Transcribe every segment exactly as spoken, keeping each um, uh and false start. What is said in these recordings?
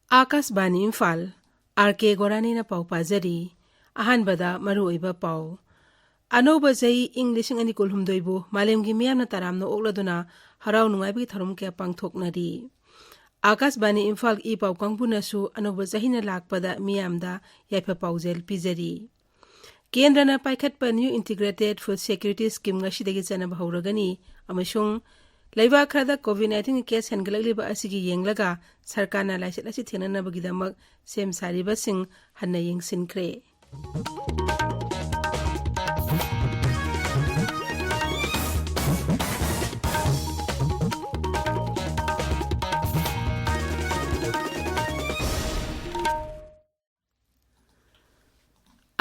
ꯑꯥꯀꯥꯁꯕꯥꯅꯤ Imphal, R ꯀꯦ ꯒꯣꯔꯥꯅꯤꯅ ꯄꯥꯎ ꯄꯥꯖꯔꯤ꯫ ꯑꯍꯥꯟꯕꯗ ꯃꯔꯨꯑꯣꯏꯕ ꯄꯥꯎ꯫ ꯑꯅꯧꯕ ꯆꯍꯤ ꯏꯪ ꯂꯤꯁꯤꯡ ꯑꯅꯤ ꯀꯨꯟꯍꯨꯝꯗꯣꯏꯕꯨ ꯃꯥꯂꯦꯝꯒꯤ ꯃꯤꯌꯥꯝꯅ ꯇꯔꯥꯝꯅ ꯑꯣꯛꯂꯗꯨꯅ ꯍꯔꯥꯎ ꯅꯨꯡꯉꯥꯏꯕꯒꯤ ꯊꯧꯔꯝ ꯀꯌꯥ ꯄꯥꯡꯊꯣꯛꯅꯔꯤ꯫ ꯑꯥꯀꯥꯁꯕꯥꯅꯤ ꯏꯝꯐꯥꯜ ꯏ ꯄꯥꯎ ꯀꯥꯡꯕꯨꯅꯁꯨ ꯑꯅꯧꯕ ꯆꯍꯤꯅ ꯂꯥꯛꯄꯗ ꯃꯤꯌꯥꯝꯗ ꯌꯥꯏꯐ ꯄꯥꯎꯖꯦꯜ ꯄꯤꯖꯔꯤ꯫ ꯀꯦꯟꯗ꯭ꯔꯅ ꯄꯥꯏꯈꯠꯄ New Integrated Food Security Scheme ꯉꯁꯤꯗꯒꯤ ꯆꯠꯅꯕ ꯍꯧꯔꯒꯅꯤ ꯑꯃꯁꯨꯡ ꯂꯩꯕꯥꯛ ꯈꯔꯗ COVID nineteen ꯀꯦꯁ ꯍꯦꯟꯒꯠꯂꯛꯂꯤꯕ ꯑꯁꯤꯒꯤ ꯌꯦꯡꯂꯒ ꯁꯔꯀꯥꯔꯅ ꯂꯥꯏꯆꯠ ꯑꯁꯤ ꯊꯦꯡꯅꯅꯕꯒꯤꯗꯃꯛ ꯁꯦꯝ ꯁꯥꯔꯤꯕꯁꯤꯡ ꯍꯟꯅ ꯌꯦꯡꯁꯤꯟꯈ꯭ꯔꯦ꯫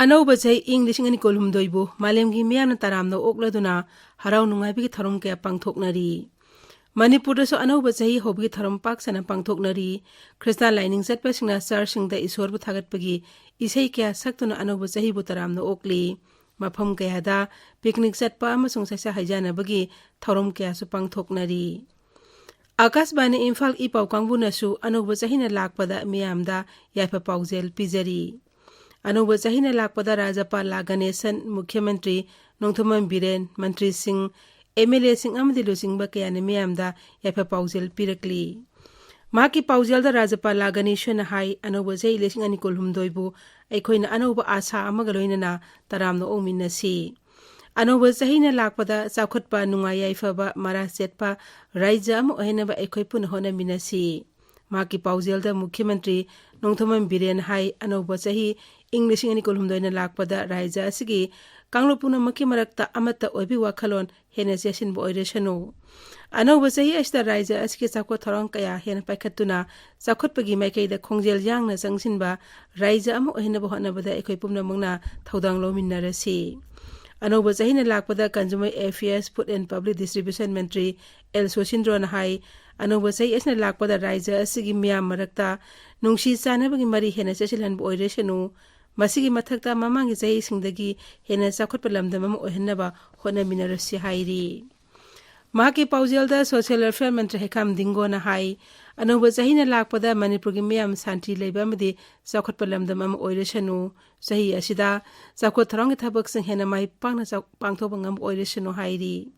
ꯑꯅꯧꯕ ꯆꯍꯤ ꯏꯪ ꯂꯤꯁꯤꯡ ꯑꯅꯤ ꯀꯨꯟꯍꯨꯝꯗꯣꯏꯕꯨ ꯃꯥꯂꯦꯝꯒꯤ ꯃꯤꯌꯥꯝꯅ ꯇꯔꯥꯝꯅ ꯑꯣꯛꯂꯗꯨꯅ ꯍꯔꯥꯎ ꯅꯨꯡꯉꯥꯏꯕꯒꯤ ꯊꯧꯔꯝ ꯀꯌꯥ ꯄꯥꯡꯊꯣꯛꯅꯔꯤ꯫ ꯃꯅꯤꯄꯨꯔꯗꯁꯨ ꯑꯅꯧꯕ ꯆꯍꯤ ꯍꯧꯕꯒꯤ ꯊꯧꯔꯝ ꯄꯥꯛ ꯁꯟꯅ ꯄꯥꯡꯊꯣꯛꯅꯔꯤ꯫ ꯈ꯭ꯔꯤꯁꯇꯥꯟ ꯂꯥꯏꯅꯤꯡ ꯆꯠꯄꯁꯤꯡꯅ ꯆꯔꯆꯁꯤꯡꯗ ꯏꯁꯣꯔꯕꯨ ꯊꯥꯒꯠꯄꯒꯤ ꯏꯁꯩ ꯀꯌꯥ ꯁꯛꯇꯨꯅ ꯑꯅꯧꯕ ꯆꯍꯤꯕꯨ ꯇꯔꯥꯝꯅ ꯑꯣꯛꯂꯤ꯫ ꯃꯐꯝ ꯀꯌꯥꯗ ꯄꯤꯛꯅꯤꯛ ꯆꯠꯄ ꯑꯃꯁꯨꯡ ꯆꯥꯛꯆꯥ ꯍꯩꯖꯥꯅꯕꯒꯤ ꯊꯧꯔꯝ ꯀꯌꯥꯁꯨ ꯄꯥꯡꯊꯣꯛꯅꯔꯤ꯫ ꯑꯥꯀꯥꯁꯕꯥꯅꯤ ꯏꯝꯐꯥꯜ ꯏ ꯄꯥꯎ ꯀꯥꯡꯕꯨꯅꯁꯨ ꯑꯅꯧꯕ ꯆꯍꯤꯅ ꯂꯥꯛꯄꯗ ꯃꯤꯌꯥꯝꯗ ꯌꯥꯏꯐ ꯄꯥꯎꯖꯦꯜ ꯄꯤꯖꯔꯤ꯫ ꯑꯅꯧꯕ ꯆꯍꯤꯅ ꯂꯥꯛꯄꯗ ꯔꯥꯖ꯭ꯌꯄꯥꯜ ꯂꯥ ꯒꯅꯦꯁꯟ, ꯃꯨꯈ꯭ꯌ ꯃꯟꯇ꯭ꯔꯤ ꯅꯣꯡꯊꯣꯝꯕꯝ ꯕꯤꯔꯦꯟ, ꯃꯟꯇ꯭ꯔꯤꯁꯤꯡ, ꯑꯦꯝ ꯑꯦꯜ ꯑꯦꯁꯤꯡ ꯑꯃꯗꯤ ꯂꯨꯆꯤꯡꯕ ꯀꯌꯥꯅ ꯃꯤꯌꯥꯝꯗ ꯌꯥꯏꯐ ꯄꯥꯎꯖꯦꯜ ꯄꯤꯔꯛꯂꯤ꯫ ꯃꯍꯥꯛꯀꯤ ꯄꯥꯎꯖꯦꯜꯗ ꯔꯥꯖ꯭ꯌꯄꯥꯜ ꯂꯥ ꯒꯅꯦꯁꯟꯅ ꯍꯥꯏ, ꯑꯅꯧꯕ ꯆꯍꯤ ꯂꯤꯁꯤꯡ ꯑꯅꯤ ꯀꯨꯟꯍꯨꯝꯗꯣꯏꯕꯨ ꯑꯩꯈꯣꯏꯅ ꯑꯅꯧꯕ ꯑꯥꯁꯥ ꯑꯃꯒ ꯂꯣꯏꯅꯅ ꯇꯔꯥꯝꯅ ꯑꯣꯛꯃꯤꯟꯅꯁꯤ꯫ ꯑꯅꯧꯕ ꯆꯍꯤꯅ ꯂꯥꯛꯄꯗ ꯆꯥꯎꯈꯠꯄ, ꯅꯨꯡꯉꯥꯏ ꯌꯥꯏꯐꯕ, ꯃꯔꯥ ꯆꯦꯠꯄ ꯔꯥꯏꯖ꯭ꯌ ꯑꯃ ꯑꯣꯏꯍꯟꯅꯕ ꯑꯩꯈꯣꯏ ꯄꯨꯟꯅ ꯍꯣꯠꯅꯃꯤꯟꯅꯁꯤ꯫ ꯃꯍꯥꯛꯀꯤ ꯄꯥꯎꯖꯦꯜꯗ ꯃꯨꯈ꯭ꯌ ꯃꯟꯇ꯭ꯔꯤ ꯅꯣꯡꯊꯣꯝꯕꯝ ꯕꯤꯔꯦꯟ ꯍꯥꯏ, ꯑꯅꯧꯕ ꯆꯍꯤ ꯏꯪ ꯂꯤꯁꯤꯡ ꯑꯅꯤ ꯀꯨꯟꯍꯨꯝꯗꯣꯏꯅ ꯂꯥꯛꯄꯗ ꯔꯥꯏꯖ꯭ꯌ ꯑꯁꯤꯒꯤ ꯀꯥꯡꯂꯨꯞ ꯄꯨꯝꯅꯃꯛꯀꯤ ꯃꯔꯛꯇ ꯑꯃꯠꯇ ꯑꯣꯏꯕꯒꯤ ꯋꯥꯈꯜꯂꯣꯟ ꯍꯦꯟꯅ ꯆꯦꯠꯁꯤꯟꯕ ꯑꯣꯏꯔꯁꯅꯨ꯫ ꯑꯅꯧꯕ ꯆꯍꯤ ꯑꯁꯤꯗ ꯔꯥꯏꯖ꯭ꯌ ꯑꯁꯤꯒꯤ ꯆꯥꯎꯈꯠ ꯊꯧꯔꯥꯡ ꯀꯌꯥ ꯍꯦꯟꯅ ꯄꯥꯏꯈꯠꯇꯨꯅ ꯆꯥꯎꯈꯠꯄꯒꯤ ꯃꯥꯏꯀꯩꯗ ꯈꯣꯡꯖꯦꯜ ꯌꯥꯡꯅ ꯆꯪꯁꯤꯟꯕ ꯔꯥꯏꯖ꯭ꯌ ꯑꯃ ꯑꯣꯏꯍꯟꯅꯕ ꯍꯣꯠꯅꯕꯗ ꯑꯩꯈꯣꯏ ꯄꯨꯝꯅꯃꯛꯅ ꯊꯧꯗꯥꯡ ꯂꯧꯃꯤꯟꯅꯔꯁꯤ꯫ ꯑꯅꯧꯕ ꯆꯍꯤꯅ ꯂꯥꯛꯄꯗ Consumer Affairs, Food and Public Distribution Mantri L ꯁꯣꯁꯤꯟꯗ꯭ꯔꯣꯅ ꯍꯥꯏ, ꯑꯅꯧꯕ ꯆꯍꯤ ꯑꯁꯤꯅ ꯂꯥꯛꯄꯗ ꯔꯥꯏꯖ꯭ꯌ ꯑꯁꯤꯒꯤ ꯃꯤꯌꯥꯝ ꯃꯔꯛꯇ ꯅꯨꯡꯁꯤ ꯆꯥꯟꯅꯕꯒꯤ ꯃꯔꯤ ꯍꯦꯟꯅ ꯆꯦꯠꯁꯤꯜꯍꯟꯕ ꯑꯣꯏꯔꯁꯅꯨ꯫ ꯃꯁꯤꯒꯤ ꯃꯊꯛꯇ ꯃꯃꯥꯡꯒꯤ ꯆꯍꯤꯁꯤꯡꯗꯒꯤ ꯍꯦꯟꯅ ꯆꯥꯎꯈꯠꯄ ꯂꯝꯗꯝ ꯑꯃ ꯑꯣꯏꯍꯟꯅꯕ ꯍꯣꯠꯅꯃꯤꯟꯅꯔꯁꯤ ꯍꯥꯏꯔꯤ꯫ ꯃꯍꯥꯛꯀꯤ ꯄꯥꯎꯖꯦꯜꯗ Social Welfare ꯃꯟꯇ꯭ꯔꯤ ꯍꯩꯈꯥꯝ ꯗꯤꯡꯒꯣꯅ ꯍꯥꯏ, ꯑꯅꯧꯕ ꯆꯍꯤꯅ ꯂꯥꯛꯄꯗ ꯃꯅꯤꯄꯨꯔꯒꯤ ꯃꯤꯌꯥꯝ ꯁꯥꯟꯇꯤ ꯂꯩꯕ ꯑꯃꯗꯤ ꯆꯥꯎꯈꯠꯄ ꯂꯝꯗꯝ ꯑꯃ ꯑꯣꯏꯔꯁꯅꯨ꯫ ꯆꯍꯤ ꯑꯁꯤꯗ ꯆꯥꯎꯈꯠ ꯊꯧꯔꯥꯡꯒꯤ ꯊꯕꯛꯁꯤꯡ ꯍꯦꯟꯅ ꯃꯥꯏ ꯄꯥꯛꯅ ꯆꯥꯎ-, ꯄꯥꯡꯊꯣꯛꯄ ꯉꯝꯕ ꯑꯣꯏꯔꯁꯅꯨ ꯍꯥꯏꯔꯤ꯫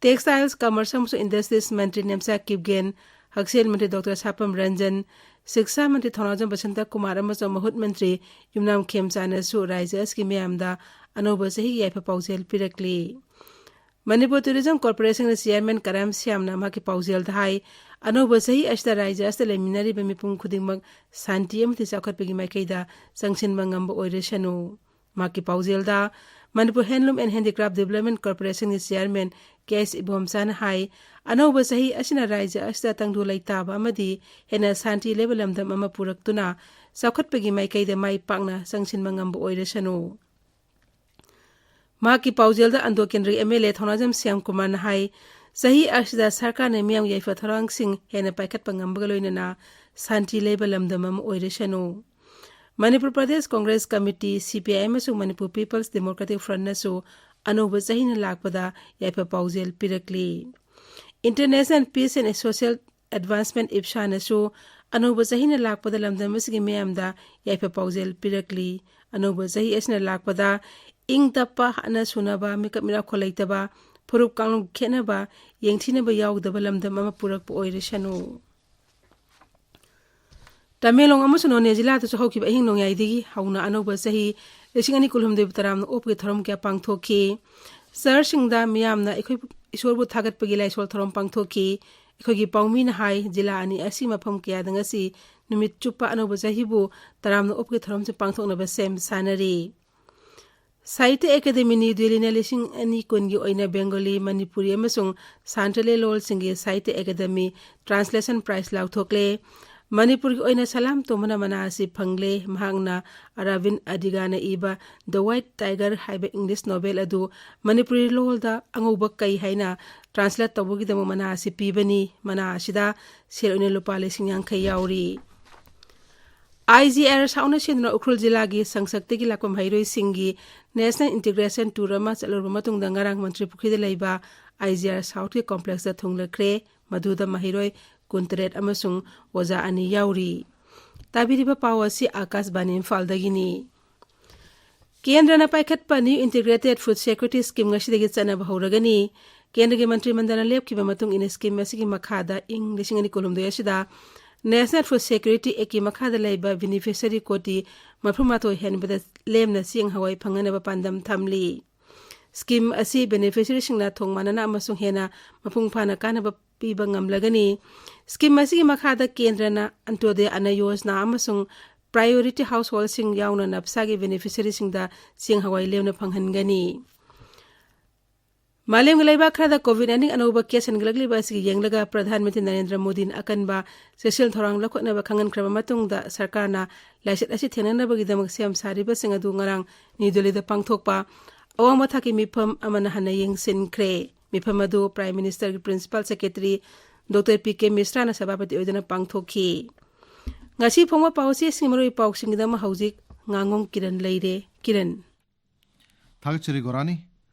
Textiles, Commerce ꯑꯃꯁꯨꯡ Industries ꯃꯟꯇ꯭ꯔꯤ ꯅꯦꯝꯆꯥ ꯀꯤꯞꯒꯦꯟ, ꯍꯛꯁꯦꯜ ꯃꯟꯇ꯭ꯔꯤ ꯗꯣꯛꯇꯔ ꯁꯥꯄꯝ ꯔꯟꯖꯟ, ꯁꯤꯛꯁꯥ ꯃꯟꯇ꯭ꯔꯤ ꯊꯧꯅꯥꯖꯝ ꯕꯁꯟꯇ ꯀꯨꯃꯥꯔ ꯑꯃꯁꯨꯡ ꯃꯍꯨꯠ ꯃꯟꯇ꯭ꯔꯤ ꯌꯨꯝꯅꯥꯝ ꯈꯦꯝꯆꯥꯅꯁꯨ ꯔꯥꯏꯖ꯭ꯌ ꯑꯁꯤꯒꯤ ꯃꯤꯌꯥꯝꯗ ꯑꯅꯧꯕ ꯆꯍꯤꯒꯤ ꯌꯥꯏꯐ ꯄꯥꯎꯖꯦꯜ ꯄꯤꯔꯛꯂꯤ꯫ ꯃꯅꯤꯄꯨꯔ ꯇꯨꯔꯤꯖꯝ ꯀꯣꯔꯄꯣꯔꯦꯁꯟꯒꯤ ꯆꯤꯌꯥꯔꯃꯦꯟ ꯀꯔꯥꯝ ꯁ꯭ꯌꯥꯝꯅ ꯃꯍꯥꯛꯀꯤ ꯄꯥꯎꯖꯦꯜꯗ ꯍꯥꯏ, ꯑꯅꯧꯕ ꯆꯍꯤ ꯑꯁꯤꯗ ꯔꯥꯏꯖ꯭ꯌ ꯑꯁꯤꯗ ꯂꯩꯃꯤꯟꯅꯔꯤꯕ ꯃꯤꯄꯨꯝ ꯈꯨꯗꯤꯡꯃꯛ ꯁꯥꯟꯇꯤ ꯑꯃꯗꯤ ꯆꯥꯎꯈꯠꯄꯒꯤ ꯃꯥꯏꯀꯩꯗ ꯆꯪꯁꯤꯟꯕ ꯉꯝꯕ ꯑꯣꯏꯔꯁꯅꯨ꯫ ꯃꯍꯥꯛꯀꯤ ꯄꯥꯎꯖꯦꯜꯗ Manipur Handloom and Handicraft Development Corporationꯒꯤ ꯆꯤꯌꯥꯔꯃꯦꯟ ꯀꯦ ꯑꯦꯁ ꯏꯕꯣꯝꯆꯥꯅ ꯍꯥꯏ, ꯑꯅꯧꯕ ꯆꯍꯤ ꯑꯁꯤꯅ ꯔꯥꯏꯖ꯭ꯌ ꯑꯁꯤꯗ ꯇꯪꯗꯨ ꯂꯩꯇꯥꯕ ꯑꯃꯗꯤ ꯍꯦꯟꯅ ꯁꯥꯟꯇꯤ ꯂꯩꯕ ꯂꯝꯗꯝ ꯑꯃ ꯄꯨꯔꯛꯇꯨꯅ ꯆꯥꯎꯈꯠꯄꯒꯤ ꯃꯥꯏꯀꯩꯗ ꯃꯥꯏ ꯄꯥꯛꯅ ꯆꯪꯁꯤꯟꯕ ꯉꯝꯕ ꯑꯣꯏꯔꯁꯅꯨ꯫ ꯃꯍꯥꯛꯀꯤ ꯄꯥꯎꯖꯦꯜꯗ ꯑꯟꯗ꯭ꯔꯣ ꯀꯦꯟꯗ꯭ꯔꯒꯤ ꯑꯦꯝ ꯑꯦꯜ ꯑꯦ ꯊꯧꯅꯥꯖꯝ ꯁ꯭ꯌꯥꯝꯀꯨꯃꯥꯔꯅ ꯍꯥꯏ, ꯆꯍꯤ ꯑꯁꯤꯗ ꯁꯔꯀꯥꯔꯅ ꯃꯤꯌꯥꯝꯒꯤ ꯌꯥꯏꯐ ꯊꯧꯔꯥꯡꯁꯤꯡ ꯍꯦꯟꯅ ꯄꯥꯏꯈꯠꯄ ꯉꯝꯕꯒ ꯂꯣꯏꯅꯅ ꯁꯥꯟꯇꯤ ꯂꯩꯕ ꯂꯝꯗꯝ ꯑꯃ ꯑꯣꯏꯔꯁꯅꯨ꯫ ꯃꯅꯤꯄꯨꯔ ꯄ꯭ꯔꯗꯦꯁ ꯀꯣꯡꯒ꯭ꯔꯦꯁ ꯀꯃꯤꯇꯤ, ꯁꯤ ꯄꯤ ꯑꯥꯏ ꯑꯦꯝ ꯑꯃꯁꯨꯡ ꯃꯅꯤꯄꯨꯔ ꯄꯤꯄꯜꯁ ꯗꯦꯃꯣꯀ꯭ꯔꯦꯇꯤꯛ ꯐ꯭ꯔꯟꯠꯅꯁꯨ ꯑꯅꯧꯕ ꯆꯍꯤꯅ ꯂꯥꯛꯄꯗ ꯌꯥꯏꯐ ꯄꯥꯎꯖꯦꯜ ꯄꯤꯔꯛꯂꯤ꯫ International Peace and Social Advancement, ꯏꯞꯁꯥꯅꯁꯨ ꯑꯅꯧꯕ ꯆꯍꯤꯅ ꯂꯥꯛꯄꯗ ꯂꯝꯗꯝ ꯑꯁꯤꯒꯤ ꯃꯤꯌꯥꯝꯗ ꯌꯥꯏꯐ ꯄꯥꯎꯖꯦꯜ ꯄꯤꯔꯛꯂꯤ꯫ ꯑꯅꯧꯕ ꯆꯍꯤ ꯑꯁꯤꯅ ꯂꯥꯛꯄꯗ ꯏꯪ ꯇꯞꯄ, ꯍꯥꯠꯅ ꯁꯨꯅꯕ, ꯃꯤꯀꯞ ꯃꯤꯔꯥꯎꯈꯣꯜ ꯂꯩꯇꯕ, ꯐꯨꯔꯨꯞ ꯀꯥꯡꯂꯨꯞ ꯈꯦꯠꯅꯕ, ꯌꯦꯡꯊꯤꯅꯕ ꯌꯥꯎꯗꯕ ꯂꯝꯗꯝ ꯑꯃ ꯄꯨꯔꯛꯄ ꯑꯣꯏꯔꯁꯅꯨ꯫ ꯇꯃꯦꯡꯂꯣꯡ ꯑꯃꯁꯨꯡ ꯅꯣꯅꯦ ꯖꯤꯂꯥꯗꯁꯨ ꯍꯧꯈꯤꯕ ꯑꯍꯤꯡ ꯅꯣꯡꯌꯥꯏꯗꯒꯤ ꯍꯧꯅ ꯑꯅꯧꯕ ꯆꯍꯤ ꯂꯤꯁꯤꯡ ꯑꯅꯤ ꯀꯨꯟꯍꯨꯝꯗꯣꯏꯕꯨ ꯇꯔꯥꯝꯅ ꯑꯣꯛꯄꯒꯤ ꯊꯧꯔꯝ ꯀꯌꯥ ꯄꯥꯡꯊꯣꯛꯈꯤ꯫ ꯆꯔꯆꯁꯤꯡꯗ ꯃꯤꯌꯥꯝꯅ ꯑꯩꯈꯣꯏꯕꯨ, ꯏꯁꯣꯔꯕꯨ ꯊꯥꯒꯠꯄꯒꯤ ꯂꯥꯏꯁꯣꯜ ꯊꯧꯔꯝ ꯄꯥꯡꯊꯣꯛꯈꯤ꯫ ꯑꯩꯈꯣꯏꯒꯤ ꯄꯥꯎꯃꯤꯅ ꯍꯥꯏ, ꯖꯤꯂꯥ ꯑꯅꯤ ꯑꯁꯤ ꯃꯐꯝ ꯀꯌꯥꯗ ꯉꯁꯤ ꯅꯨꯃꯤꯠ ꯆꯨꯞꯄ ꯑꯅꯧꯕ ꯆꯍꯤꯕꯨ ꯇꯔꯥꯝꯅ ꯑꯣꯛꯄꯒꯤ ꯊꯧꯔꯝꯁꯤꯡ ꯄꯥꯡꯊꯣꯛꯅꯕ ꯁꯦꯝ ꯁꯥꯅꯔꯤ꯫ ꯁꯥꯍꯤꯇ꯭ꯌ ꯑꯦꯀꯥꯗꯦꯃꯤ ꯅ꯭ꯌꯨ ꯗꯦꯜꯂꯤꯅ ꯂꯤꯁꯤꯡ ꯑꯅꯤ ꯀꯨꯟꯒꯤ ꯑꯣꯏꯅ ꯕꯦꯡꯒꯣꯂꯤ, ꯃꯅꯤꯄꯨꯔꯤ ꯑꯃꯁꯨꯡ ꯁꯥꯟꯇꯥꯂꯤ ꯂꯣꯜꯁꯤꯡꯒꯤ ꯁꯥꯍꯤꯇ꯭ꯌ ꯑꯦꯀꯥꯗꯦꯃꯤ ꯇ꯭ꯔꯥꯟꯁꯂꯦꯁꯟ ꯄ꯭ꯔꯥꯏꯖ ꯂꯥꯎꯊꯣꯛꯂꯦ꯫ ꯃꯅꯤꯄꯨꯔꯒꯤ ꯑꯣꯏꯅ ꯁꯂꯥꯝ ꯇꯣꯝꯕꯅ ꯃꯅꯥ ꯑꯁꯤ ꯐꯪꯂꯦ꯫ ꯃꯍꯥꯛꯅ ꯑꯔꯥꯕꯤꯟ ꯑꯗꯤꯒꯥꯅ ꯏꯕ The White Tiger ꯍꯥꯏꯕ ꯏꯪꯂꯤꯁ ꯅꯣꯚꯦꯜ ꯑꯗꯨ ꯃꯅꯤꯄꯨꯔꯤ ꯂꯣꯜꯗ ꯑꯉꯧꯕ ꯀꯩ ꯍꯥꯏꯅ ꯇ꯭ꯔꯥꯟꯁꯂꯦꯠ ꯇꯧꯕꯒꯤꯗꯃꯛ ꯃꯅꯥ ꯑꯁꯤ ꯄꯤꯕꯅꯤ꯫ ꯃꯅꯥ ꯑꯁꯤꯗ ꯁꯦꯜ ꯑꯣꯏꯅ ꯂꯨꯄꯥ ꯂꯤꯁꯤꯡ ꯌꯥꯡꯈꯩ ꯌꯥꯎꯔꯤ꯫ ꯑꯥꯏ ꯖꯤ ꯑꯥꯔ ꯁꯥꯎꯠꯅ ꯁꯤꯟꯗꯨꯅ ꯎꯈ꯭ꯔꯨꯜ ꯖꯤꯂꯥꯒꯤ ꯁꯪꯁꯛꯇꯒꯤ ꯂꯥꯛꯄ ꯃꯍꯩꯔꯣꯏꯁꯤꯡꯒꯤ ꯅꯦꯁꯅꯦꯜ ꯏꯟꯇꯤꯒ꯭ꯔꯦꯁꯟ ꯇꯨꯔ ꯑꯃ ꯆꯠꯂꯨꯔꯕ ꯃꯇꯨꯡꯗ ꯉꯔꯥꯡ ꯃꯟꯇ꯭ꯔꯤ ꯄꯨꯈ꯭ꯔꯤꯗ ꯂꯩꯕ ꯑꯥꯏ ꯖꯤ ꯑꯥꯔ ꯁꯥꯎꯠꯀꯤ ꯀꯣꯝꯄ꯭ꯂꯦꯛꯁꯇ ꯊꯨꯡꯂꯈ꯭ꯔꯦ꯫ ꯃꯗꯨꯗ ꯃꯍꯩꯔꯣꯏ ꯀꯨꯟꯇꯔꯦꯠ ꯑꯃꯁꯨꯡ ꯑꯣꯖꯥ ꯑꯅꯤ ꯌꯥꯎꯔꯤ꯫ ꯇꯥꯕꯤꯔꯤꯕ ꯄꯥꯎ ꯑꯁꯤ ꯑꯥꯀꯥꯁꯕꯥꯅꯤ ꯏꯝꯐꯥꯜꯗꯒꯤꯅꯤ꯫ ꯀꯦꯟꯗ꯭ꯔꯅ ꯄꯥꯏꯈꯠꯄ New Integrated Food Security Scheme ꯉꯁꯤꯗꯒꯤ ꯆꯠꯅꯕ ꯍꯧꯔꯒꯅꯤ꯫ ꯀꯦꯟꯗ꯭ꯔꯒꯤ ꯃꯟꯇ꯭ꯔꯤ ꯃꯟꯗꯜꯅ ꯂꯦꯞꯈꯤꯕ ꯃꯇꯨꯡ ꯏꯟꯅ scheme ꯑꯁꯤꯒꯤ ꯃꯈꯥꯗ ꯏꯪ ꯂꯤꯁꯤꯡ ꯑꯅꯤ ꯀꯨꯟꯍꯨꯝꯗꯣꯏ ꯑꯁꯤꯗ National Food Security Act ꯀꯤ ꯃꯈꯥꯗ ꯂꯩꯕ beneficiary ꯀꯣꯇꯤ ꯃꯔꯐꯨꯃꯥꯊꯣꯏ ꯍꯦꯟꯕꯗ ꯂꯦꯝꯅ ꯆꯦꯡ ꯍꯋꯥꯏ ꯐꯪꯍꯟꯅꯕ ꯄꯥꯟꯗꯝ ꯊꯝꯂꯤ꯫ Scheme ꯑꯁꯤ beneficiaryꯁꯤꯡꯅ ꯊꯣꯡ ꯃꯥꯟꯅꯅ ꯑꯃꯁꯨꯡ ꯍꯦꯟꯅ ꯃꯄꯨꯡ ꯐꯥꯅ ꯀꯥꯟꯅꯕ ꯄꯤꯕ ꯉꯝꯂꯒꯅꯤ꯫ Scheme ꯑꯁꯤꯒꯤ ꯃꯈꯥꯗ ꯀꯦꯟꯗ꯭ꯔꯅ ꯑꯟꯇꯣꯗꯌ ꯑꯟꯅ ꯌꯣꯖꯅꯥ ꯑꯃꯁꯨꯡ priority householdꯁꯤꯡ ꯌꯥꯎꯅ ꯅꯞꯁꯥꯒꯤ beneficiaryꯁꯤꯡꯗ ꯆꯦꯡ ꯍꯋꯥꯏ ꯂꯦꯝꯅ ꯐꯪꯍꯟꯒꯅꯤ꯫ ꯃꯥꯂꯦꯝꯒꯤ ꯂꯩꯕꯥꯛ ꯈꯔꯗ COVID nineteen ꯑꯅꯧꯕ case ꯍꯦꯟꯒꯠꯂꯛꯂꯤꯕ ꯑꯁꯤꯒꯤ ꯌꯦꯡꯂꯒ ꯄ꯭ꯔꯙꯥꯟ ꯃꯟꯇ꯭ꯔꯤ ꯅꯔꯦꯟꯗ꯭ꯔ ꯃꯣꯗꯤꯅ ꯑꯀꯟꯕ ꯆꯦꯛꯁꯤꯜ ꯊꯧꯔꯥꯡ ꯂꯧꯈꯠꯅꯕ ꯈꯪꯍꯟꯈ꯭ꯔꯕ ꯃꯇꯨꯡꯗ ꯁꯔꯀꯥꯔꯅ ꯂꯥꯏꯆꯠ ꯑꯁꯤ ꯊꯦꯡꯅꯅꯕꯒꯤꯗꯃꯛ ꯁꯦꯝ ꯁꯥꯔꯤꯕꯁꯤꯡ ꯑꯗꯨ ꯉꯔꯥꯡ ꯅ꯭ꯌꯨ ꯗꯦꯜꯂꯤꯗ ꯄꯥꯡꯊꯣꯛꯄ ꯑꯋꯥꯡꯕ ꯊꯥꯛꯀꯤ ꯃꯤꯐꯝ ꯑꯃꯅ ꯍꯟꯅ ꯌꯦꯡꯁꯤꯟꯈ꯭ꯔꯦ꯫ ꯃꯤꯐꯝ ꯑꯗꯨ Prime Ministerꯒꯤ Principal Secretary Doctor P K Mishraꯅ ꯁꯚꯥꯄꯇꯤ ꯑꯣꯏꯗꯨꯅ ꯄꯥꯡꯊꯣꯛꯈꯤ꯫ ꯉꯁꯤ ꯐꯣꯡꯕ ꯄꯥꯎꯆꯦꯁꯤꯡꯒꯤ ꯃꯔꯨꯑꯣꯏꯕ ꯄꯥꯎꯁꯤꯡꯒꯤꯗꯃꯛ ꯍꯧꯖꯤꯛ ꯉꯥꯉꯣꯝ ꯀꯤꯔꯟ ꯂꯩꯔꯦ꯫ ꯀꯤꯔꯟ꯫ ꯊꯥꯒꯠꯆꯔꯤ ꯒꯣꯔꯥꯅꯤ꯫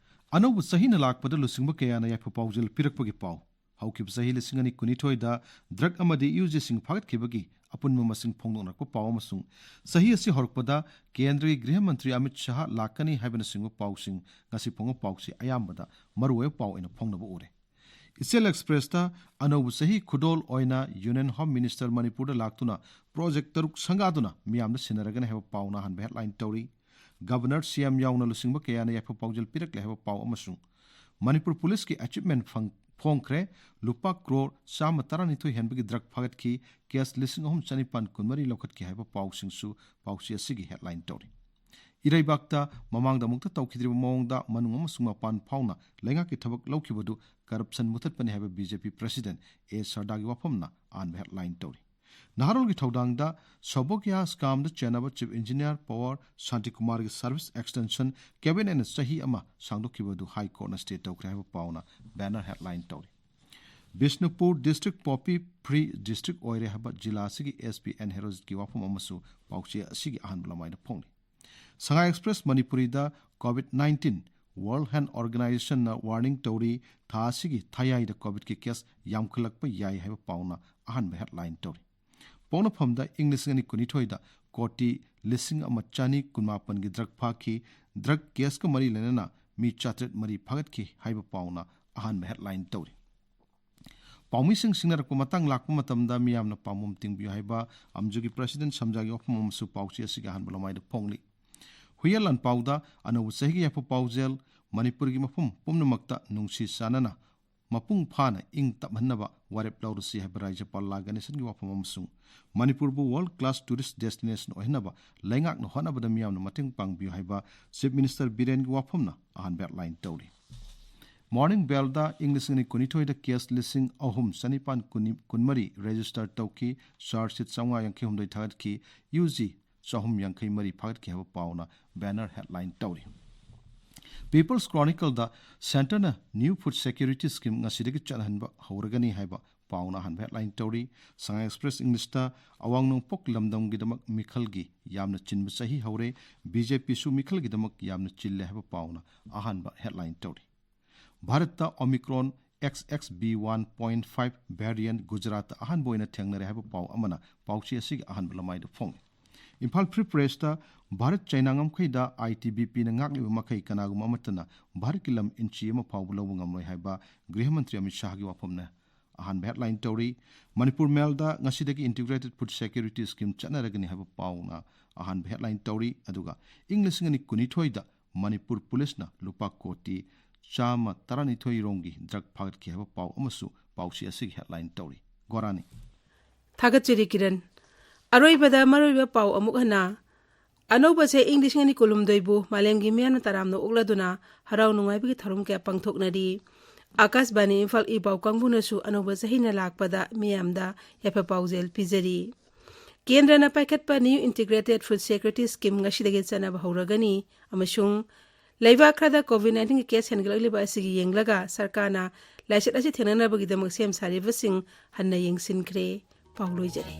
ꯑꯅꯧꯕ ꯆꯍꯤꯅ ꯂꯥꯛꯄꯗ ꯂꯨꯆꯤꯡꯕ ꯀꯌꯥꯅ ꯌꯥꯏꯐ ꯄꯥꯎꯖꯦꯜ ꯄꯤꯔꯛꯄꯒꯤ ꯄꯥꯎ꯫ ꯍꯧꯈꯤꯕ ꯆꯍꯤ ꯂꯤꯁꯤꯡ ꯑꯅꯤ ꯀꯨꯟꯅꯤꯊꯣꯏꯗ drug ꯑꯃꯗꯤ ꯌꯨ ꯖꯤꯁꯤꯡ ꯐꯥꯒꯠꯈꯤꯕꯒꯤ ꯑꯄꯨꯟꯕ ꯃꯁꯤꯡ ꯐꯣꯡꯗꯣꯛꯅꯔꯛꯄ ꯄꯥꯎ ꯑꯃꯁꯨꯡ ꯆꯍꯤ ꯑꯁꯤ ꯍꯧꯔꯛꯄꯗ ꯀꯦꯟꯗ꯭ꯔꯒꯤ ꯒ꯭ꯔꯤꯍ ꯃꯟꯇ꯭ꯔꯤ ꯑꯃꯤꯠ ꯁꯥꯍ ꯂꯥꯛꯀꯅꯤ ꯍꯥꯏꯕꯅꯆꯤꯡꯕ ꯄꯥꯎꯁꯤꯡ ꯉꯁꯤ ꯐꯣꯡꯕ ꯄꯥꯎꯁꯤ ꯑꯌꯥꯝꯕꯗ ꯃꯔꯨꯑꯣꯏꯕ ꯄꯥꯎ ꯑꯣꯏꯅ ꯐꯣꯡꯅꯕ ꯎꯔꯦ꯫ ꯏꯆꯦꯜ ꯑꯦꯛꯁꯄ꯭ꯔꯦꯁꯇ ꯑꯅꯧꯕ ꯆꯍꯤ ꯈꯨꯗꯣꯜ ꯑꯣꯏꯅ Union Home Minister ꯃꯅꯤꯄꯨꯔꯗ ꯂꯥꯛꯇꯨꯅ project ꯇꯔꯨꯛ ꯁꯪꯒꯥꯗꯨꯅ ꯃꯤꯌꯥꯝꯗ ꯁꯤꯟꯅꯔꯒꯅꯤ ꯍꯥꯏꯕ ꯄꯥꯎꯅ ꯑꯍꯥꯟꯕ headline ꯇꯧꯔꯤ꯫ Governor, C M ꯌꯥꯎꯅ ꯂꯨꯆꯤꯡꯕ ꯀꯌꯥꯅ ꯌꯥꯏꯐ ꯄꯥꯎꯖꯦꯜ ꯄꯤꯔꯛꯂꯦ ꯍꯥꯏꯕ ꯄꯥꯎ ꯑꯃꯁꯨꯡ ꯃꯅꯤꯄꯨꯔ ꯄꯨꯂꯤꯁꯀꯤ achievement ꯐꯪ-, ꯐꯣꯡꯈ꯭ꯔꯦ꯫ ꯂꯨꯄꯥ ꯀ꯭ꯔꯣꯔ ꯆꯥꯝꯃ ꯇꯔꯥꯅꯤꯊꯣꯏ ꯍꯦꯟꯕꯒꯤ drug ꯐꯥꯒꯠꯈꯤ꯫ Case ꯂꯤꯁꯤꯡ ꯑꯍꯨꯝ ꯆꯅꯤꯄꯥꯟ ꯀꯨꯟꯃꯔꯤ ꯂꯧꯈꯠꯈꯤ ꯍꯥꯏꯕ ꯄꯥꯎꯁꯤꯡꯁꯨ ꯄꯥꯎꯆꯦ ꯑꯁꯤꯒꯤ headline ꯇꯧꯔꯤ꯫ ꯏꯔꯩꯕꯥꯛꯇ ꯃꯃꯥꯡꯗ ꯑꯃꯨꯛꯇ ꯇꯧꯈꯤꯗ꯭ꯔꯤꯕ ꯃꯑꯣꯡꯗ ꯃꯅꯨꯡ ꯑꯃꯁꯨꯡ ꯃꯄꯥꯟ ꯐꯥꯎꯅ ꯂꯩꯉꯥꯛꯀꯤ ꯊꯕꯛ ꯂꯧꯈꯤꯕꯗꯨ corruption ꯃꯨꯊꯠꯄꯅꯤ ꯍꯥꯏꯕ B J P President A ꯁꯔꯗꯥꯒꯤ ꯋꯥꯐꯝꯅ ꯑꯍꯥꯟꯕ headline ꯇꯧꯔꯤ꯫ ꯅꯍꯥꯔꯣꯜꯒꯤ ꯊꯧꯗꯥꯡꯗ ꯁꯧꯚꯥꯒ꯭ꯌ ꯁ꯭ꯀꯥꯝꯗ ꯆꯦꯟꯅꯕ Chief Engineer Power ꯁꯥꯟꯇꯤꯀꯨꯃꯥꯔꯒꯤ service extension cabinetꯅ ꯆꯍꯤ ꯑꯃ ꯁꯥꯡꯗꯣꯛꯈꯤꯕ ꯑꯗꯨ High Courtꯅ stay ꯇꯧꯈ꯭ꯔꯦ ꯍꯥꯏꯕ ꯄꯥꯎꯅ banner headline ꯇꯧꯔꯤ꯫ Bishnupur district poppy free district ꯑꯣꯏꯔꯦ ꯍꯥꯏꯕ ꯖꯤꯂꯥ ꯑꯁꯤꯒꯤ S P N ꯍꯦꯔꯣꯖꯤꯠꯀꯤ ꯋꯥꯐꯝ ꯑꯃꯁꯨ ꯄꯥꯎꯆꯦ ꯑꯁꯤꯒꯤ ꯑꯍꯥꯟꯕ ꯂꯃꯥꯏꯗ ꯐꯣꯡꯂꯤ꯫ ꯁꯉꯥꯏ ꯑꯦꯛꯁꯄ꯭ꯔꯦꯁ ꯃꯅꯤꯄꯨꯔꯤꯗ COVID nineteen World Health Organizationꯅ warning ꯇꯧꯔꯤ, ꯊꯥ ꯑꯁꯤꯒꯤ ꯊꯥꯌꯥꯏꯗ ꯀꯣꯚꯤꯗꯀꯤ ꯀꯦꯁ ꯌꯥꯝꯈꯠꯂꯛꯄ ꯌꯥꯏ ꯍꯥꯏꯕ ꯄꯥꯎꯅ ꯑꯍꯥꯟꯕ ꯍꯦꯗꯂꯥꯏꯟ ꯇꯧꯔꯤ꯫ ꯄꯣꯛꯅꯐꯝꯗ ꯏꯪ ꯂꯤꯁꯤꯡ ꯑꯅꯤ ꯀꯨꯟꯅꯤꯊꯣꯏꯗ ꯀꯣꯇꯤ ꯂꯤꯁꯤꯡ ꯑꯃ ꯆꯅꯤ ꯀꯨꯟꯃꯥꯄꯟꯒꯤ ꯗ꯭ꯔꯒ ꯐꯥꯈꯤ, ꯗ꯭ꯔꯒ ꯀꯦꯁꯀ ꯃꯔꯤ ꯂꯩꯅꯅ ꯃꯤ ꯆꯥꯇ꯭ꯔꯦꯠ ꯃꯔꯤ ꯐꯥꯒꯠꯈꯤ ꯍꯥꯏꯕ ꯄꯥꯎꯅ ꯑꯍꯥꯟꯕ ꯍꯦꯗꯂꯥꯏꯟ ꯇꯧꯔꯤ꯫ ꯄꯥꯎꯃꯤꯁꯤꯡ ꯁꯤꯡꯅꯔꯛꯄ ꯃꯇꯥꯡ ꯂꯥꯛꯄ ꯃꯇꯝꯗ ꯃꯤꯌꯥꯝꯅ ꯄꯥꯝꯕꯣꯝ ꯇꯤꯡꯕꯤꯌꯨ ꯍꯥꯏꯕ ꯑꯝꯖꯨꯒꯤ ꯄ꯭ꯔꯁꯤꯗꯦꯟ ꯁꯝꯖꯥꯒꯤ ꯋꯥꯐꯝ ꯑꯃꯁꯨ ꯄꯥꯎꯆꯦ ꯑꯁꯤꯒꯤ ꯑꯍꯥꯟꯕ ꯂꯃꯥꯏꯗ ꯐꯣꯡꯂꯤ꯫ ꯍꯨꯏꯌꯦꯟ ꯂꯥꯟꯄꯥꯎꯗ ꯑꯅꯧꯕ ꯆꯍꯤꯒꯤ ꯌꯥꯏꯐ ꯄꯥꯎꯖꯦꯜ, ꯃꯅꯤꯄꯨꯔꯒꯤ ꯃꯐꯝ ꯄꯨꯝꯅꯃꯛꯇ ꯅꯨꯡꯁꯤ ꯆꯥꯟꯅꯅ ꯃꯄꯨꯡ ꯐꯥꯅ ꯏꯪ ꯇꯞꯍꯟꯅꯕ ꯋꯥꯔꯦꯞ ꯂꯧꯔꯁꯤ ꯍꯥꯏꯕ ꯔꯥꯖ꯭ꯌꯄꯥꯜ ꯂꯥ ꯒꯅꯦꯁꯟꯒꯤ ꯋꯥꯐꯝ ꯑꯃꯁꯨꯡ ꯃꯅꯤꯄꯨꯔꯕꯨ world class tourist destination ꯑꯣꯏꯍꯟꯅꯕ ꯂꯩꯉꯥꯛꯅ ꯍꯣꯠꯅꯕꯗ ꯃꯤꯌꯥꯝꯅ ꯃꯇꯦꯡ ꯄꯥꯡꯕꯤꯌꯨ ꯍꯥꯏꯕ ꯆꯤꯐ ꯃꯤꯅꯤꯁꯇꯔ ꯕꯤꯔꯦꯟꯒꯤ ꯋꯥꯐꯝꯅ ꯑꯍꯥꯟꯕ ꯍꯦꯗꯂꯥꯏꯟ ꯇꯧꯔꯤ꯫ ꯃꯣꯔꯅꯤꯡ ꯕꯦꯜꯗ ꯏꯪ ꯂꯤꯁꯤꯡ ꯑꯅꯤ ꯀꯨꯟꯅꯤꯊꯣꯏꯗ ꯀꯦꯁ ꯂꯤꯁꯤꯡ ꯑꯍꯨꯝ ꯆꯅꯤꯄꯥꯟ ꯀꯨꯟꯃꯔꯤ ꯔꯦꯖꯤꯁꯇꯔ ꯇꯧꯈꯤ, ꯆꯥꯔꯖ ꯁꯤꯠ ꯆꯥꯝꯃꯉꯥ ꯌꯥꯡꯈꯩ ꯍꯨꯝꯗꯣꯏ ꯊꯥꯒꯠꯈꯤ, ꯌꯨ ꯖꯤ ꯆꯍꯨꯝ ꯌꯥꯡꯈꯩ ꯃꯔꯤ ꯐꯥꯒꯠꯈꯤ ꯍꯥꯏꯕ ꯄꯥꯎꯅ ꯕꯦꯅꯔ ꯍꯦꯗꯂꯥꯏꯟ ꯇꯧꯔꯤ꯫ ꯄꯤꯄꯜꯁ ꯀ꯭ꯔꯣꯅꯤꯀꯜꯗ ꯁꯦꯟꯇꯔꯅ ꯅ꯭ꯌꯨ ꯐꯨꯗ ꯁꯦꯀ꯭ꯌꯨꯔꯤꯇꯤ ꯁ꯭ꯀꯤꯝ ꯉꯁꯤꯗꯒꯤ ꯆꯠꯅꯍꯟꯕ ꯍꯧꯔꯒꯅꯤ ꯍꯥꯏꯕ ꯄꯥꯎꯅ ꯑꯍꯥꯟꯕ ꯍꯦꯗꯂꯥꯏꯟ ꯇꯧꯔꯤ꯫ ꯁꯉꯥꯏ ꯑꯦꯛꯁꯄ꯭ꯔꯦꯁ ꯏꯪꯂꯤꯁꯇ ꯑꯋꯥꯡ ꯅꯣꯡꯄꯣꯛ ꯂꯝꯗꯝꯒꯤꯗꯃꯛ ꯃꯤꯈꯜꯒꯤ ꯌꯥꯝꯅ ꯆꯤꯟꯕ ꯆꯍꯤ ꯍꯧꯔꯦ, ꯕꯤ ꯖꯦ ꯄꯤꯁꯨ ꯃꯤꯈꯜꯒꯤꯗꯃꯛ ꯌꯥꯝꯅ ꯆꯤꯜꯂꯦ ꯍꯥꯏꯕ ꯄꯥꯎꯅ ꯑꯍꯥꯟꯕ ꯍꯦꯗꯂꯥꯏꯟ ꯇꯧꯔꯤ꯫ ꯚꯥꯔꯠꯇ Omicron X X B one point five variant ꯒꯨꯖꯔꯥꯠꯇ ꯑꯍꯥꯟꯕ ꯑꯣꯏꯅ ꯊꯦꯡꯅꯔꯦ ꯍꯥꯏꯕ ꯄꯥꯎ ꯑꯃꯅ ꯄꯥꯎꯆꯦ ꯑꯁꯤꯒꯤ ꯑꯍꯥꯟꯕ ꯂꯃꯥꯏꯗ ꯐꯣꯡꯏ꯫ ꯏꯝꯐꯥꯜ ꯐ꯭ꯔꯤ ꯄ꯭ꯔꯦꯁꯇ ꯚꯥꯔꯠ ꯆꯩꯅꯥ ꯉꯝꯈꯩꯗ ꯑꯥꯏ ꯇꯤ ꯕꯤ ꯄꯤꯅ ꯉꯥꯛꯂꯤꯕ ꯃꯈꯩ ꯀꯅꯥꯒꯨꯝꯕ ꯑꯃꯠꯇꯅ ꯚꯥꯔꯠꯀꯤ ꯂꯝ ꯏꯟꯆꯤ ꯑꯃ ꯐꯥꯎꯕ ꯂꯧꯕ ꯉꯝꯂꯣꯏ ꯍꯥꯏꯕ ꯒ꯭ꯔꯤꯍ ꯃꯟꯇ꯭ꯔꯤ ꯑꯃꯤꯠ ꯁꯥꯍꯒꯤ ꯋꯥꯐꯝꯅ ꯑꯍꯥꯟꯕ ꯍꯦꯗꯂꯥꯏꯟ ꯇꯧꯔꯤ꯫ ꯃꯅꯤꯄꯨꯔ ꯃꯦꯜꯗ ꯉꯁꯤꯗꯒꯤ ꯏꯟꯇꯤꯒ꯭ꯔꯦꯇꯦꯗ ꯐꯨꯗ ꯁꯦꯀ꯭ꯌꯨꯔꯤꯇꯤ ꯁ꯭ꯀꯤꯝ ꯆꯠꯅꯔꯒꯅꯤ ꯍꯥꯏꯕ ꯄꯥꯎꯅ ꯑꯍꯥꯟꯕ ꯍꯦꯗꯂꯥꯏꯟ ꯇꯧꯔꯤ꯫ ꯑꯗꯨꯒ ꯏꯪ ꯂꯤꯁꯤꯡ ꯑꯅꯤ ꯀꯨꯟꯅꯤꯊꯣꯏꯗ ꯃꯅꯤꯄꯨꯔ ꯄꯨꯂꯤꯁꯅ ꯂꯨꯄꯥ ꯀꯣꯇꯤ ꯆꯥꯝꯃ ꯇꯔꯥꯅꯤꯊꯣꯏ ꯔꯣꯝꯒꯤ ꯗ꯭ꯔꯒ ꯐꯥꯒꯠꯈꯤ ꯍꯥꯏꯕ ꯄꯥꯎ ꯑꯃꯁꯨ ꯄꯥꯎꯆꯦ ꯑꯁꯤꯒꯤ ꯍꯦꯗꯂꯥꯏꯟ ꯇꯧꯔꯤ꯫ ꯒꯣꯔꯥꯅꯤ꯫ ꯊꯥꯒꯠꯆꯔꯤ ꯀꯤꯔꯟ꯫ ꯑꯔꯣꯏꯕꯗ ꯃꯔꯨꯑꯣꯏꯕ ꯄꯥꯎ ꯑꯃꯨꯛ ꯍꯟꯅ꯫ ꯑꯅꯧꯕ ꯆꯍꯤ ꯏꯪ ꯂꯤꯁꯤꯡ ꯑꯅꯤ ꯀꯨꯟꯍꯨꯝꯗꯣꯏꯕꯨ ꯃꯥꯂꯦꯝꯒꯤ ꯃꯤꯌꯥꯝꯅ ꯇꯔꯥꯝꯅ ꯑꯣꯛꯂꯗꯨꯅ ꯍꯔꯥꯎ ꯅꯨꯡꯉꯥꯏꯕꯒꯤ ꯊꯧꯔꯝ ꯀꯌꯥ ꯄꯥꯡꯊꯣꯛꯅꯔꯤ꯫ ꯑꯀꯥꯁꯕꯥꯅꯤ ꯏꯝꯐꯥꯜ ꯏ ꯄꯥꯎ ꯀꯥꯡꯕꯨꯅꯁꯨ ꯑꯅꯧꯕ ꯆꯍꯤꯅ ꯂꯥꯛꯄꯗ ꯃꯤꯌꯥꯝꯗ ꯌꯥꯏꯐ ꯄꯥꯎꯖꯦꯜ ꯄꯤꯖꯔꯤ꯫ ꯀꯦꯟꯗ꯭ꯔꯅ ꯄꯥꯏꯈꯠꯄ new integrated food security scheme ꯉꯁꯤꯗꯒꯤ ꯆꯠꯅꯕ ꯍꯧꯔꯒꯅꯤ ꯑꯃꯁꯨꯡ ꯂꯩꯕꯥꯛ ꯈꯔꯗ ꯀꯣꯚꯤꯗ ꯅꯥꯏꯟꯇꯤꯟꯒꯤ ꯀꯦꯁ ꯍꯦꯟꯒꯠꯂꯛꯂꯤꯕ ꯑꯁꯤꯒꯤ ꯌꯦꯡꯂꯒ ꯁꯔꯀꯥꯔꯅ ꯂꯥꯏꯆꯠ ꯑꯁꯤ ꯊꯦꯡꯅꯅꯕꯒꯤꯗꯃꯛ ꯁꯦꯝ ꯁꯥꯔꯤꯕꯁꯤꯡ ꯍꯟꯅ ꯌꯦꯡꯁꯤꯟꯈ꯭ꯔꯦ꯫ ꯄꯥꯎ ꯂꯣꯏꯖꯔꯦ꯫